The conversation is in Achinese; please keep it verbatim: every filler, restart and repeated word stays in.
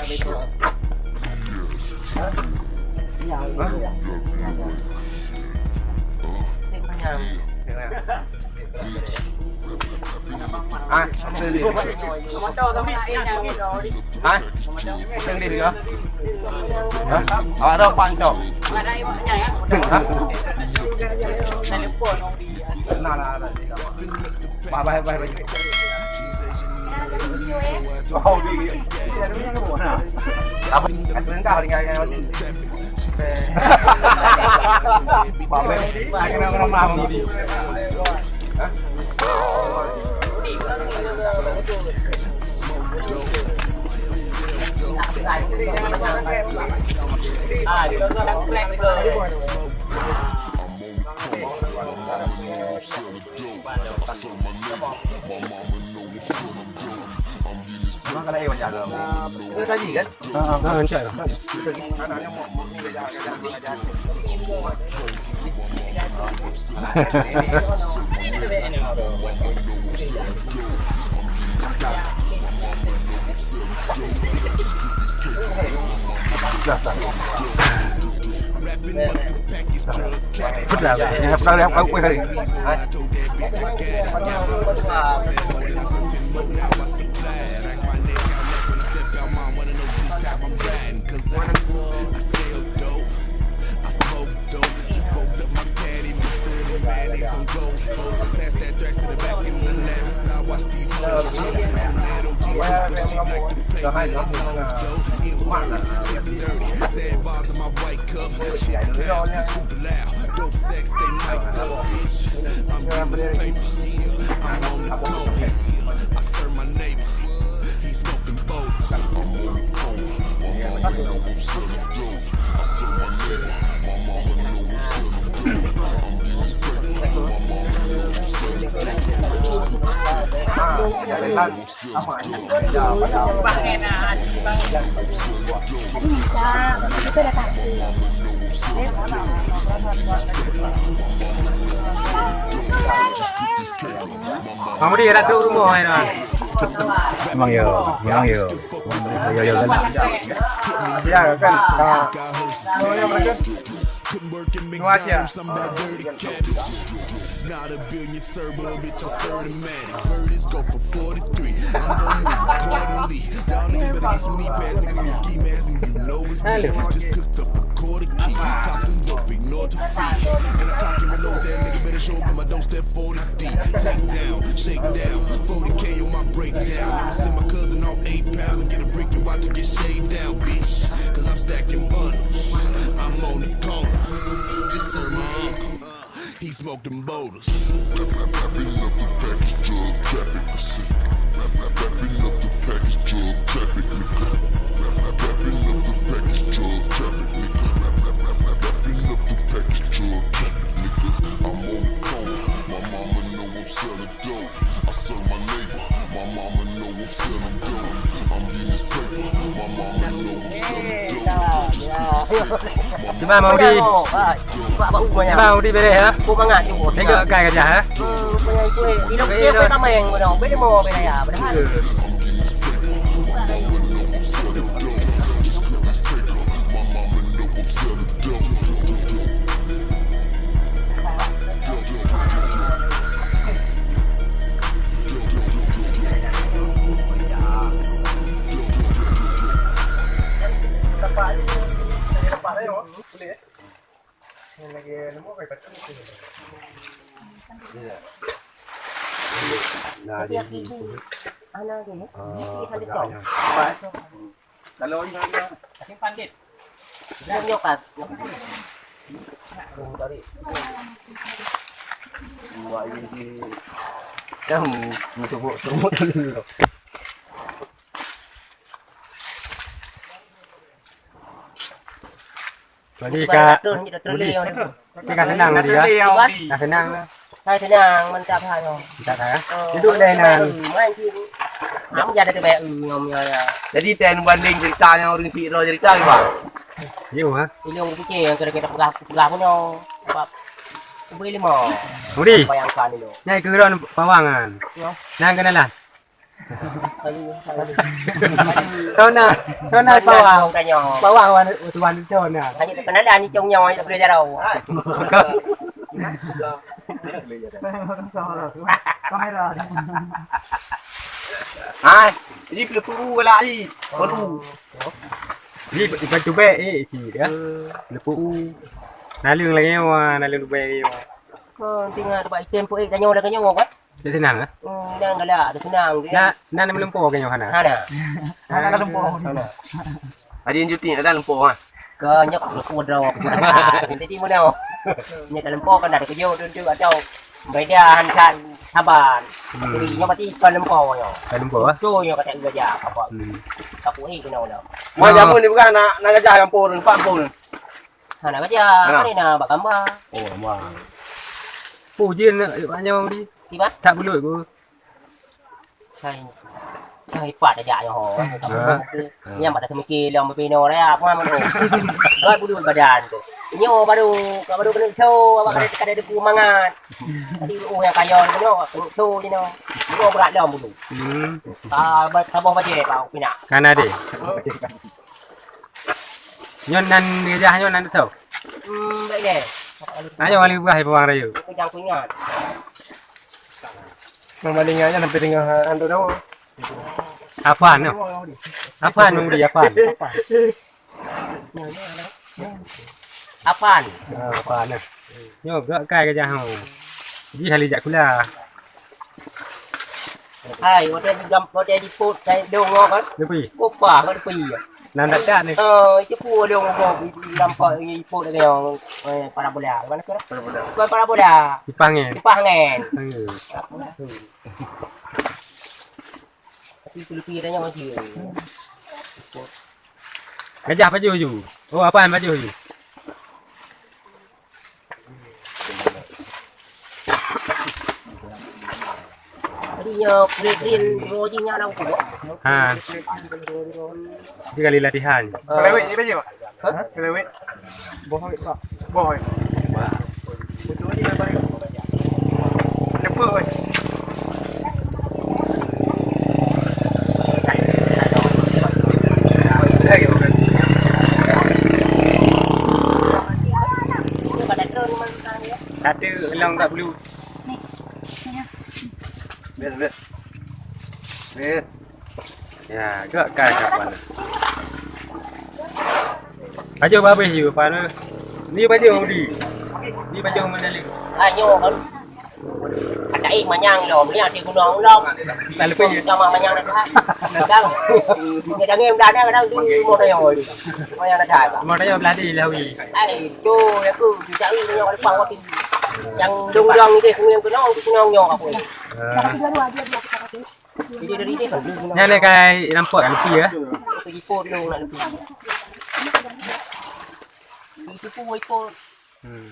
Ha? Ha? Pesan dia juga? Ha? Awak tahu Pak Cok? Ha? Nah, nah, nah. Bye, bye, bye, bye. Oh, di, di, di, di, apa? Rendah dengan yang Mamudi ratu rumah ni. Memang ya, memang ya. Ya, ya, kan. Ya, kan. Nah. Dua aja. Not a billion server, bitch, I serve the matic. Birdies go for forty-three. I'm gonna move accordingly. Y'all niggas better get some knee pads, niggas some ski masks, and you know it's me. Just cooked up a quarter key. Caught some dope, ignore the fee. And I cock and reload that nigga, better show up, but don't step forty deep. Take down, shake down, forty K on my breakdown. I'ma send my cousin off eight pounds and get a brick and watch it get shaved down, bitch. Cause I'm stacking bundles, I'm on the corner. Just serve my uncle. He smoke them boulders. Wrapping up the package, drug traffic, I see. Wrapping up the package, drug traffic, nigga. Wrapping up the package, drug traffic, nigga. Wrapping up the package, drug traffic, nigga. I'm on the corner. My mama know I'm selling dope. I serve my neighbor. My mama know I'm selling dope. I'm getting this paper. My mama know I'm selling dope. Just keep this paper. My mama Cuba mau di Pak, Pak, Pak, Pak, Cuba mau di beres, ya? Kau mangat tu. Tengok kai kerja, ha? Hmm, punya itu, eh. Ilok dia kau tamai yang mana? Boleh mau bela ya? Padahal. Nah, di sini. Kalau ini ada. Ini nyokap. Dari. Buat ini. Kamu, kamu tepuk, tepuk dulu. Jadi, Kak Budi, ni ka senang tadi, ya? Ka senang. Hai, senang, mantap, hai, oh. Mantap, ya? Oh, duduk deh, Nang. Main sini. Kamu jadi tu, Bek, ngom, ya, ya. Jadi, ten banding cerita yang orang cik Ro cerita, Bang? Yo, ha? Ini orang kecil yang kira-kira pegang, pegang punya. Sebab, beri lima. Budi. Bayangkan dulu. Nyai keuron pawangan. Ya. Nang kenalan. Tona, tona pawang. Tanya. Pawang wan, wan tona. Hanya terkenal dah ni cong nyawa, tak boleh jarau. Kamera. Hai, ini pelepuk u lah ni. Waduh. Ni iban tubek, eh, isi dia. Pelepuk u. Naleueng lagi nyawa, naleueng tubek lagi nyawa. Kau tinggal tempat item pun, eh, tanya dah tanya kan? Dia senang lah. Hmm, dah galak, dah senang dia. Nak, nak melempo ke nyawa hana? Hana. Hana lempo. Hana. Adi cuti ada lempo ha. Ke nyok lempo draw. Jadi mana? Nyok lempo kan ada kerja tu tu atau beda han kan saban. Hmm. Jadi nyok mati kan lempo nyo. Kan lempo ah. Tu nyok kata gajah apa? Hmm. Kapui kena udah. Mau jamu ni bukan nak nak gajah lempo, lempo. Hana gajah, hana. Kan ni na bak gambar. Oh, gambar. Pu jin nak nyawa di. Tiba? Tak belut ku. Hai. Hai, pat aja nyoe. Ha. Nyang pada semiki lom pino raya apa mana. Buat bulu badan tu. Nyoe baru, ka baru kena show, awak kada kada ada mangat. Tadi oh yang kaya tu nyoe, kena show je nyoe. Nyoe berat lom bulu. Hmm. Ah, ba-, saboh baje bang pina. Kan ada. Nyoe nan gajah nyoe nan tau. Hmm, baik deh. Ayo wali buah ibu wang rayu. Aku jangan ku ingat. Mamalingan nyan sampai tengah ando dawa. Apaan tu? Apaan memberi apaan? Apaan? Ah, apaan nah? Nyoe gak kai gajah hau. Ji hali jak kula. Hai, watèe di jam, watèe di pot, saya dong kan. Lepi. Kopa kan lepi. Nan dak ni. Oh, itu pun dong go di lampak di pot lagi yang eh, parabola. Mana kira? Parabola. Bukan parabola. Ipang kan? Ipang kan? Hmm. Tapi itu lebih adanya macam. Gajah baju ju. Oh, apaan baju ju? Jadi nya kulit green roji nya dah ukur. Ha. Tiga kali latihan. Pelewet je baju. Ha? Pelewet. Boh awet, Pak. Boh awet. Betul ni yang baik. Lepuk weh. Satu long tak perlu. Ni. Ni. Bil, bil. Bil. Ya, gak kai kawan. Baju babeh you, apa ni? Ni baju Audi. Ni baju Mandalika. Ayo kan. Ada eh manyang lo, ni ada gunung lo. Tak lepas. Sama manyang dah. Kadang. Dia dah ngem dah, kadang di rumah saya. Manyang dah. Rumah saya belah di Lawi. Ai, tu aku juga ni yang depan waktu. Yang dong-dong ni deh, yang kena, yang kena nyok aku. Ah. Jadi dari ni kan. Nyan ni kai nampak kan lepi ya. Pergi pot dulu nak lepi. Itu pun itu. Hmm.